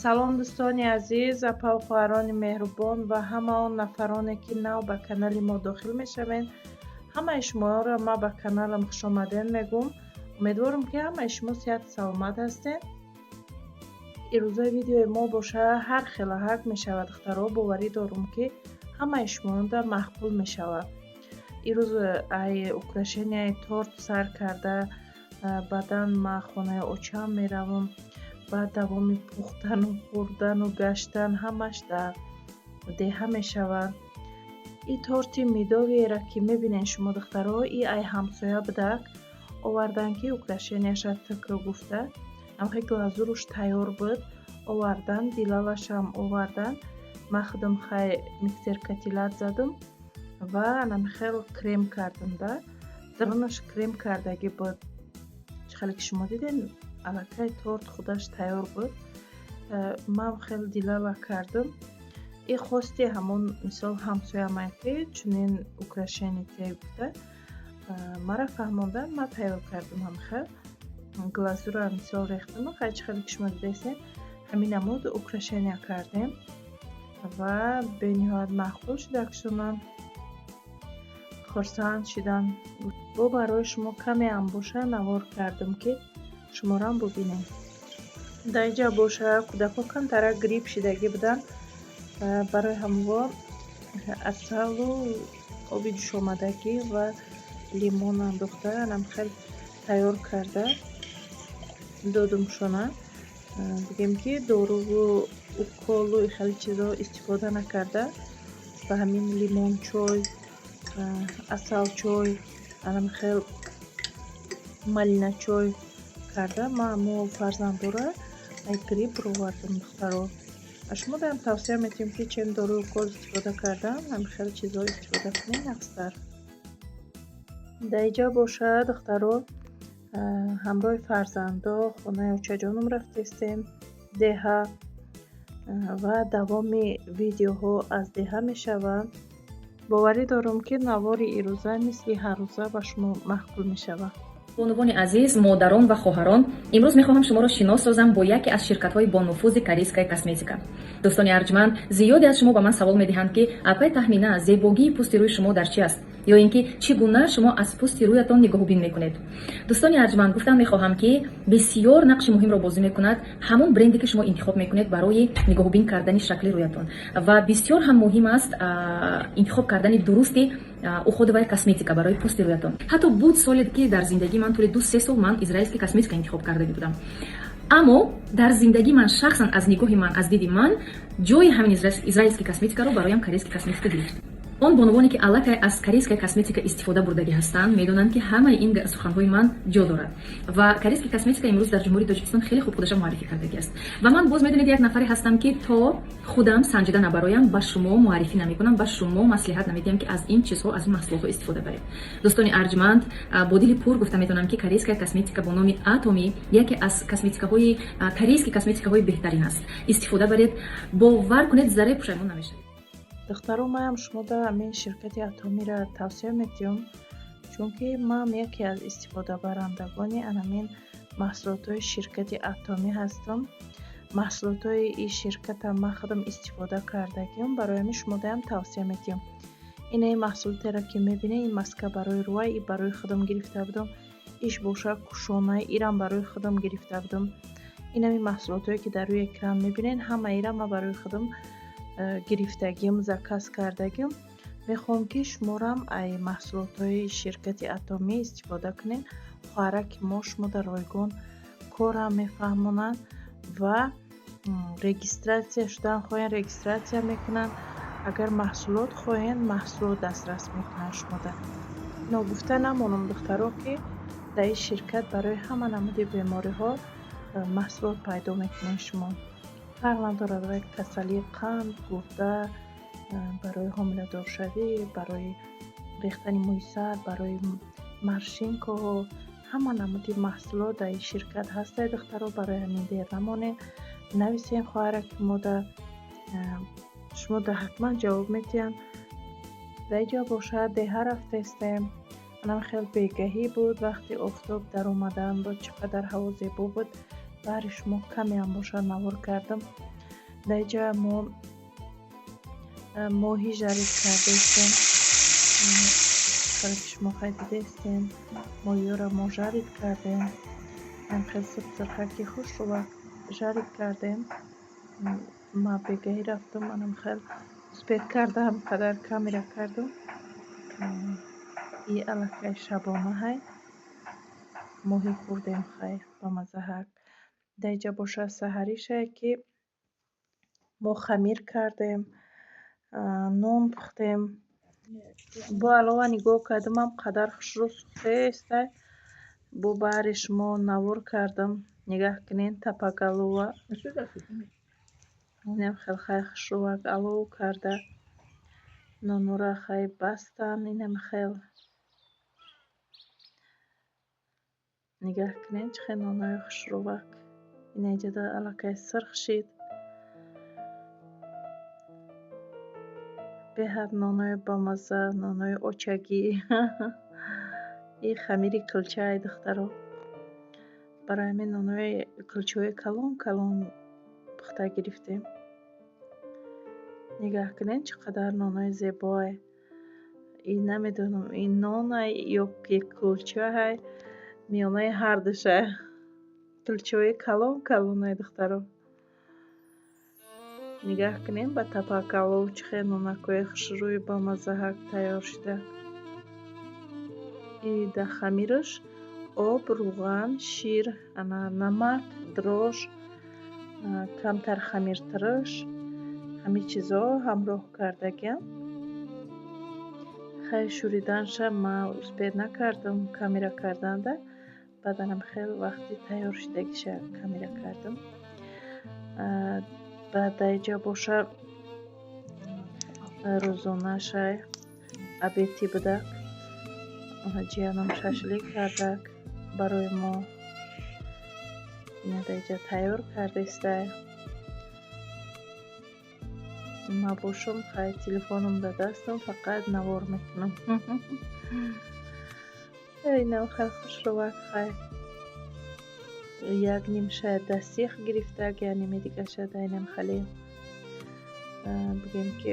Салом, дӯстони азиз, апаву хоҳарони меҳрубон ва ҳама он нафароне, ки нав ба канали мо дохил мешавед. Ҳамаи шуморо ман ба каналам хушомадед мегӯм. Умедворам, ки ҳамаи шумо сиҳату саломат ҳастед. Ирӯзаи видеои мо боша, ҳар хелаҳак мешавад, духтаро. Боварӣ дорум, ки ҳамаи шумода маъқул мешавад. Ирӯз ай украшенияи торт сар карда, баъдан ман хонаи очам меравам, баъд давоми пухтану хӯрдану гаштан ҳамаш дар деҳа мешавад. И торти медовыйера, ки мебинед шумо, духтаро, и ай ҳамсоя будак, овардан, ки украшенияша тк гуфта. Ҳамхел глазуруш тайёр буд, овардан, дилалашам овардан. Ман худам хай миксер катилат задам ва анамихел крем кардам да, дарунаш крем кардагӣ буд. Чӣ хеле ки шумо дидед, аллакай торт худаш тайёр буд. Ман хеле дилала кардам. И хости ҳамон мисол ҳамсоямае, ки чунин украшение те гуфта, мара фаҳмондан, ман тайёр кардам. Ҳамихел глазура мисол рехтам. Хай, чӣ хеле ки шумо дидаистед, ҳамин намуд украшения кардем ва бениҳоят маъқул шуда, шумам хурсанд шудам. Бо барои шумо камеам боша навор кардам, ки шуморам бубинед. Дар инҷа боша, кӯдакҳо камтарак грипп шидагӣ буданд. Барои ҳамво асалу оби ҷӯшомадагӣ ва лимон андохта, анам хел тайёр карда додумшона. Бигем, ки доруву уколу хеле чизо истифода накарда, ба ҳамин лимончой, асалчой, анам хел малиначой карда, ман мо фарзанддора ай грипп ровардам, духтаро. А шумо даам тавсия метиҳем, ки чем дору укол истифода кардан, ҳамин хел чизҳо истифода кунед нағзтар. Дар инҷа бошад, духтаро, ҳамроҳи фарзандо хонаи очаҷонам рафтестем деҳа ва давоми видеоҳо аз деҳа мешаванд. Боварӣ дорам, ки навори ирӯза мисли ҳаррӯза ба шумо маъқул мешавад. Бонувони азиз, модарон ва хоҳарон, имрӯз мехоҳам шуморо шинос созам бо яке аз ширкатҳои бонуфузи корейская косметика. Дӯстони арҷманд, зиёде аз шумо ба ман савол медиҳанд, ки апай Таҳмина, зебогии пӯсти рӯи шумо дар чи аст ё ин ки чӣ гуна шумо аз пӯсти рӯятон нигоҳубин мекунед? Дӯстони арҷманд, гуфтан мехоҳам, ки бисёр нақши муҳимро бозӣ мекунад ҳамон бренде, ки шумо интихоб мекунед барои нигоҳубин кардани шакли рӯятон, ва бисёр ҳам муҳим аст интихоб кардани дурусти уходовая косметика барои пӯсти рӯятон. Ҳатто буд соле, ки дар зиндагии ман тӯли 2-3 сол ман израильский косметика интихоб карда будам, аммо дар зиндагии ман шахсан, аз нигоҳи ман, аз диди ман, ҷои ҳамин израильский косметикаро бароям корейский косметика гирифт. Он бонувоне, ки аллакай аз корейская косметика истифода бурдагӣ ҳастанд, медонанд, ки ҳамаи ин суханҳои ман ҷо дорад. Ва корейский косметика имрӯз дар Ҷумҳурии Тоҷикистон хеле хуб худаша муаррифӣ кардагӣ аст. Ва ман боз, медонед, як нафаре ҳастам, ки то худам санҷида набароям, ба шумо муаррифӣ намекунам, ба шумо маслиҳат намедиҳам, ки аз ин чизҳо, аз ин маҳсулотҳо истифода баред. Дӯстони арҷманд, бо дили пур гуфта метавонам, ки корейская косметика бо номи Атоми яке аз косметикаҳои корейский косметикаҳои беҳтарин аст. Истифода баред, бовар кунед, зарре пушаймон намешавед. Духтаро, маам шумода ҳамин ширкати Атомиро тавсия медиҳам, чунки ман яке аз истифодабарандагони анамин маҳсулотҳои ширкати Атомӣ ҳастам. Маҳсулотҳои ин ширкатам ман худам истифода кардагиам, барои ҳамин шумодаам тавсия медиҳам. Инаи маҳсулотеро, ки мебинед, ин маска барои рӯя, и барои худам гирифта будам, иш боша кушонаи, ирам барои худам гирифта будам. Инами маҳсулотҳое, ки дар рӯи экран мебинед, ҳамаира ман барои худам гирифтагим, заказ кардагим. Мехоҳам, ки шуморам ай маҳсулотҳои ширкати Атомӣ истифода кунед. Хоҳараки мо шумода ройгон корам мефаҳмонанд ва регистрация шудан хоҳед, регистрация мекунанд. Агар маҳсулот хоҳед, маҳсулот дастрас мекунанд шумода. Ногуфта намонам, духтаро, ки дар ин ширкат барои ҳама намуди бемориҳо маҳсулот пайдо мекунед шумо. Фарқ надорад вай касалии қанд, гурда, барои ҳомиладоршавӣ, барои рехтани мӯи сар, барои морщинкаҳо, ҳама намуди маҳсулот дар ин ширкат ҳастед, духтаро. Барои ҳамин дер намонед, нависен хоҳараки мода, шумода ҳатман ҷавоб медиҳанд. Дар инҷо бошад, деҳа рафтаистем. Анам хел бегаҳӣ буд, вақти офтоб даромадан буд, чӣ қадар ҳаво зебо буд. Баҳри шумо камеам бошад навор кардам. Дар инҷа мо моҳӣ жарить кардаистем. Хеле ки шумо хай дидаистем, моҳиёро мо жарить кардем. Хел сирхаки хушрӯвак жарить кардем. Ма бегаҳӣ рафтам, манам хел успеть кардам, қадар камера кардам. И аллакай шабонаҳай. Моҳӣ хӯрдем, хай бамаззаҳак. Дар инҷа бошад саҳаришае, ки мо хамир кардем, нон пухтем. Бо алова нигоҳ кардам, қадар хушрӯ сӯхтаестай. Бо баҳри шумо навор кардам. Нигаҳ кунед, тапак алова. Инам хел хай хушрӯвак алов карда. Нонора хай бастан, инам хел. Нигаҳ кунед, чӣ хел нонои хушрӯвак. Ина инҷода аллакай сирх шид. Беҳад нонои бамазза, нонои очагӣ. И хамири кулчаи, духтаро. Барои ҳамин нонои кулчаҳои калон калон пухта гирифтем. Нигаҳ кунед, чӣ қадар нонои зебоай. И намедонам, ин нонай ё ки кулчаай, миёнаи ҳардушай. Кулчаҳои калон калонай, духтаро. Нигаҳ кунед, ба тапак алов чӣ хел нонакҳои хушрӯи бамаззаҳак тайёр шуда. И дар хамираш об, рӯған, шир, ана намак, дрож, камтар хамиртурш, ҳамин чизҳо ҳамроҳ кардагиам. Хай шӯриданша ман успеть накардам камера карданда. Баъданам хел вақти тайёр шудагиша камера кардам. Баъд дар инҷа боша рӯзонашай обеди будак. Ҷиянам шашлик кардак барои мо. Ина дар инҷа тайёр кардестай. Ма бошам, хай телефоном дар дастам, фақат навор мекунам. Инам хел хушрӯвак хай. Як нимша дар сех гирифтак, як ними дигаша дар инам хеле, бигем ки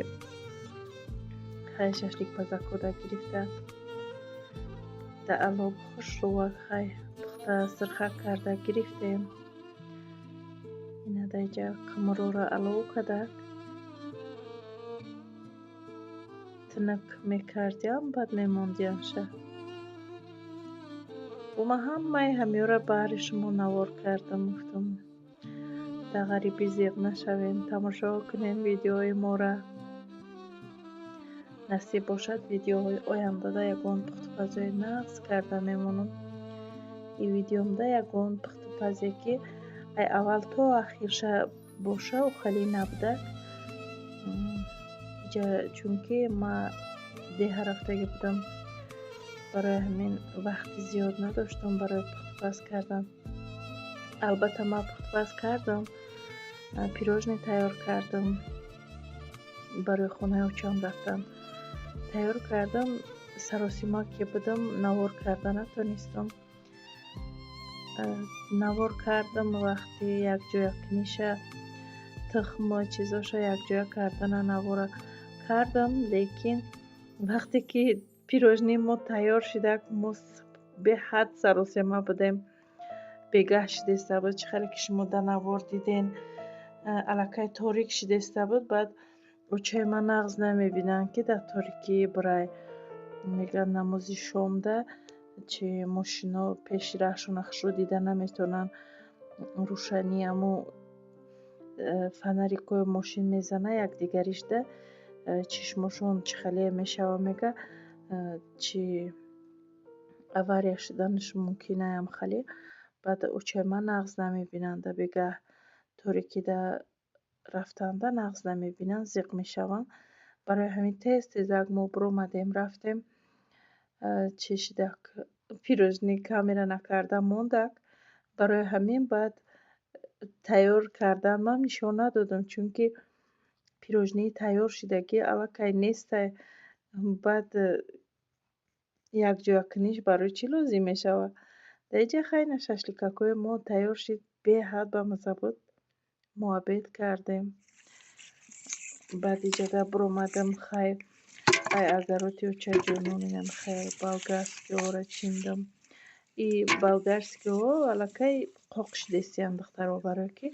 хай шашлик пазакода гирифта. Дар алов хушрӯвак хай пухта сирхак карда гирифтем. Ина дар инҷа қамурҳоро алов кардак. Тинак мекардиам, баъд мемондиамша. Бо ман ҳамаи ҳамиёро баҳри шумо навор кардам. Гуфтам, дар ғарибӣ зиқ нашавем, тамошо кунем видеои моро. Насиб бошад, видеоҳои ояндада ягон пухтупазои нағз карда мемонам. И видеомда ягон пухтупазе, ки ай аввал то ахирша боша, хеле набудак. Иҷа чунки ма деҳа рафтагӣ будам, барои ҳамин вақти зиёд надоштам барои пухтупаз кардан. Албатта, ман пухтупаз кардам, пирожное тайёр кардам, барои хонаи очам рафтам. Тайёр кардам, саросима ки будам, навор карда натонистам. Навор кардам вақти якҷоя куниша, тухму чизоша якҷоя кардана навора кардам, лекин вақте ки пирожные мо тайёр шидак, мо беҳад саросема будем. Бегаҳ шидеста буд, чӣ хеле ки шумо дар навор диден, аллакай торик шидеста буд. Баъд очаи ман нағз намебинанд, ки дар торикӣ бирай. Мегӯянд, намози шомда чи мошино пеши раҳшона хушрӯ дида наметавонанд. Рӯшании ҳамо фонарикҳои мошин мезана якдигаришда, чишмошон чӣ хеле мешава, мега, чи авария шуданаш мумкин аям хеле. Баъд очаи ман нағз намебинанд, дар бегаҳ торикида рафтанда нағз намебинанд, зиқ мешаванд. Барои ҳамин тез тезак мо биромадем, рафтем. Чӣ шидак, пирожные камера накарда мондак. Барои ҳамин баъд тайёр кардан ман нишон надодам, чунки пирожные тайёр шидагӣ аллакай нестай. Баъд якҷоякуниш барои чӣ лозим мешавад? Дар инҷа хайна шашликакҳои мо тайёр шид, беҳад бамазза буд. Мо обед кардем. Баъд иҷада биромадам, хай, ай огороди очаҷонон инам хел болгарскиҳоро чиндам. И болгарскиҳо аллакай қоқ шидестиянд, духтаро, барое ки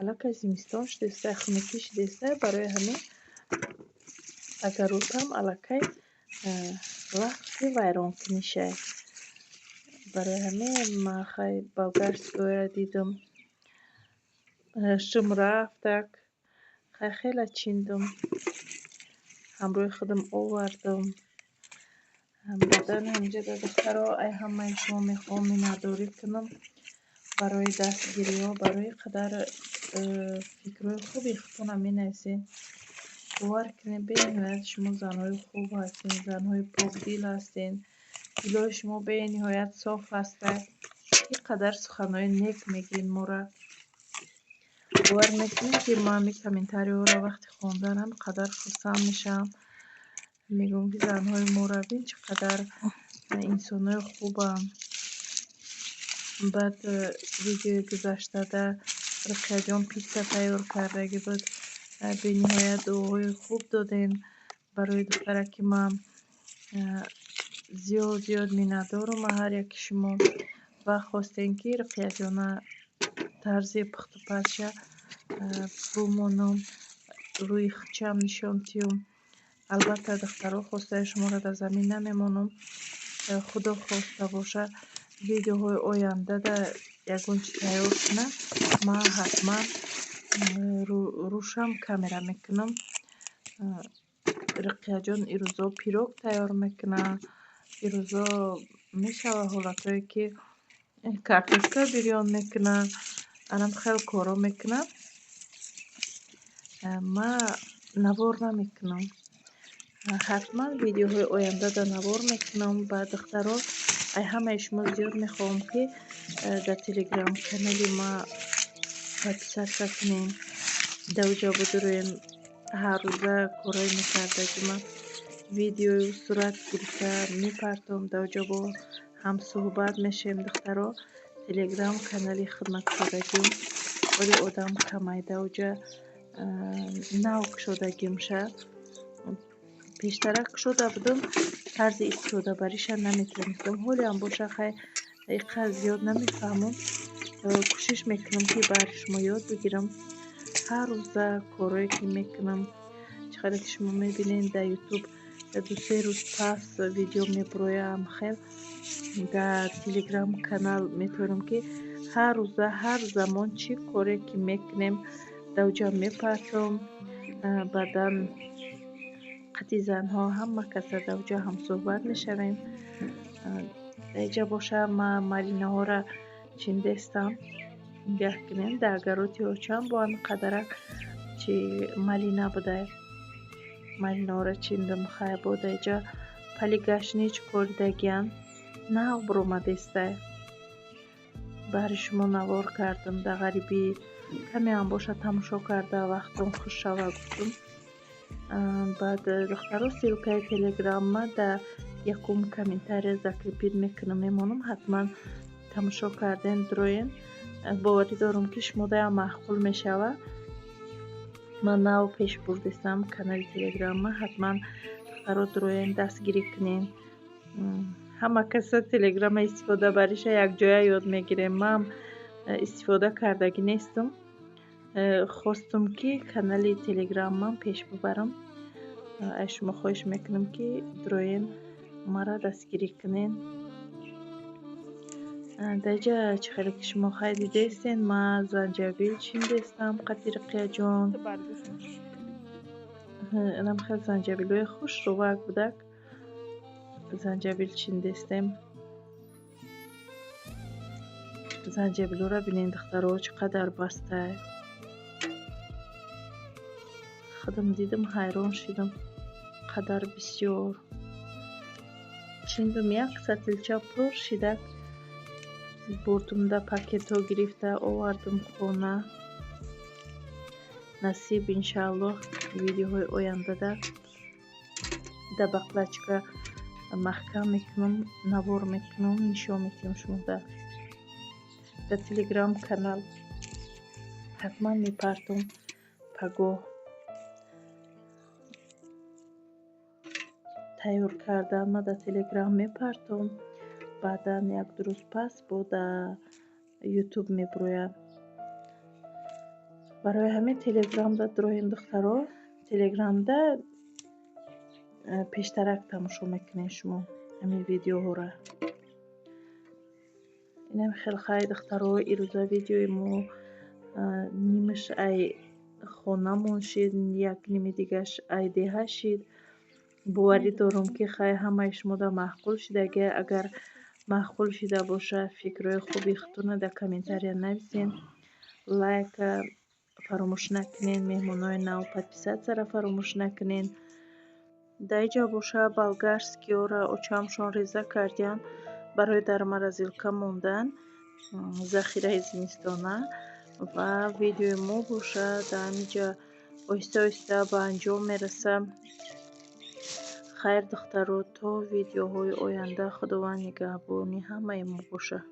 аллакай зимистон шудеста, хунукӣ шудеста, барои ҳамин огородам аллакай вақти вайронкунишай. Барои ҳамин ман хай болгарскиҳоро дидам, шум рафтак, хай, хеле чиндам, ҳамроҳи худам овардам. Баъдан ҳаминҷода, духтаро, ай ҳамаи шумо мехоҳам миннатдорӣ кунам барои дастгириҳо, барои қадар фикрҳои хуби худтонро менависед. Бовар кунед, бениҳоят шумо занҳои хуб ҳастед, занҳои покдил ҳастед, дилҳои шумо бениҳоят соф ҳастад. Ин қадар суханҳои нек мегӯед моро. Бовар мекунед, ки ман ҳамин комментариҳоро вақти хондан ҳам қадар хурсанд мешавам. Мегӯям, ки занҳои моро бин, чӣ қадар инсонҳои хубанд. Баъд видеои гузаштада Руқияҷон питса тайёр кардагӣ буд. Бениҳоят дуоҳои хуб додем барои духтараки ман. Зиёд зиёд миннатдорам аз ҳар яки шумо ва хостем, ки Руқияҷона тарзи пухтупазша бумонам, рӯи худшам нишон диҳам. Албатта, духтаро, хостаи шуморо дар замин намемонам. Худо хоста боша, видеоҳои ояндада ягон чиз тайёр кунам, ман ҳатман рӯшам камера мекунам. Руқияҷон ирӯзо пирог тайёр мекунад, ирӯзо мешавад ҳолатҳое, ки картошка бирён мекунад, анам хел корҳо мекунад. Ман навор намекунам. Ҳатман видеоҳои ояндада навор мекунам. Ба духтаро, ай ҳамаи шумо зиёд мехоҳам, ки дар телеграм канали ма подписаться кунем, дар будуроем. Ҳаррӯза корҳои мекардаги ман видеою сурат гирифта мепартом, дар оҷо бо ҳамсӯҳбат мешавем. Духтаро, телеграм канали хидматкушодагим, вале одам камай дар оҷа, нав кушодагимша. Пештара кушода будам, тарзи истифодабариша наметавонистам. Ҳолиам боша, хай, иққадр зиёд намефаҳмам, кӯшиш мекунам, ки баҳри шумо ёд бигирам. Ҳар рӯза корҳое ки мекунам, чӣ қадар ки шумо мебинед, дар Ютуб 2-се рӯз пас видео мебуроям, хел дар телеграм канал метавонам, ки ҳар рӯза, ҳар замон чӣ коре ки мекунем, дар оҷа мепартом. Баъдан қати занҳо ҳама каса дар оҷа ҳамсӯҳбат мешавем. Дар боша ман малинаҳоро чиндестам. Нигоҳ кунем, дар огороди очам бо ҳамин қадарак чи малина будай. Малинаҳоро чиндам. Хай, бо дар иҷа пали гашнич коридагиянд, нав буромадестай. Баҳри шумо навор кардам, дар ғарибӣ камеам боша тамошо карда вақтон хуш шава гуфтум. Баъд, духтаро, ссылкаи телеграмма дар якум комментария закрепить мекунам, мемонам. Ҳатман тамошо карден, дуроен. Боварӣ дорам, ки шумодаям маъқул мешавад. Ман нав пеш бурдистам канали телеграмма. Ҳатман, духтаро, дуроен, дастгирӣ кунен. Ҳама каса телеграма истифода бариша якҷоя ёд мегирем. Ман истифода кардагӣ нестам, хостум, ки канали телеграммам пеш бубарам. Аз шумо хоҳиш мекунам, ки дуроен, маро дастгирӣ кунен. Дар инҷа, чӣ хеле ки шумо хай дидестен, ман занҷабил чиндестам қати Руқияҷон. Инам хел занҷабилҳои хушрӯвак будак, занҷабил чиндестем. Занҷабилҳоро бинед, духтаро, чӣ қадар бастай. Худам дидам, ҳайрон шудам, қадар бисёр чиндум. Як сатилча пур шидак бурдум, да пакетҳо гирифта овардум хона. Насиб, иншааллоҳ, видеоҳои ояндада да баклажка маҳкам мекунам, навор мекунам, нишон медиҳам шумода. Дар телеграм канал ҳатман мепартом пагоҳ. Тайёр кардан ман дар Телеграм мепартом, баъдан як-ду рӯз пас бо дар Ютуб мебурояд. Барои ҳамин Телеграмда дуроем, духтаро. Телеграмда пештарак тамошо мекунед шумо ҳамин видеоҳоро. Инам хел. Хай, духтаро, ирӯза видеои мо нимаш ай хонамон шид, як ними дигаш ай деҳа шид. Боварӣ дорам, ки хай, ҳамаи шумода маъқул шидаги. Агар маъқул шида бошад, фикрҳои хуби худтонро дар комментария нависен, лайка фаромӯш накунед, меҳмонҳои нав подписаться-ро фаромӯш накунед. Дар инҷа боша болгарский-ҳоро очамшон реза кардиянд барои дар морозилка мондан, захираи зимистона. Ва видеои мо бошад, дар ҳаминҷа оҳиста оҳиста ба анҷом мерасад. Хайр, духтаро, то видеоҳои оянда Худованд нигаҳбони ҳамаи мо бошад.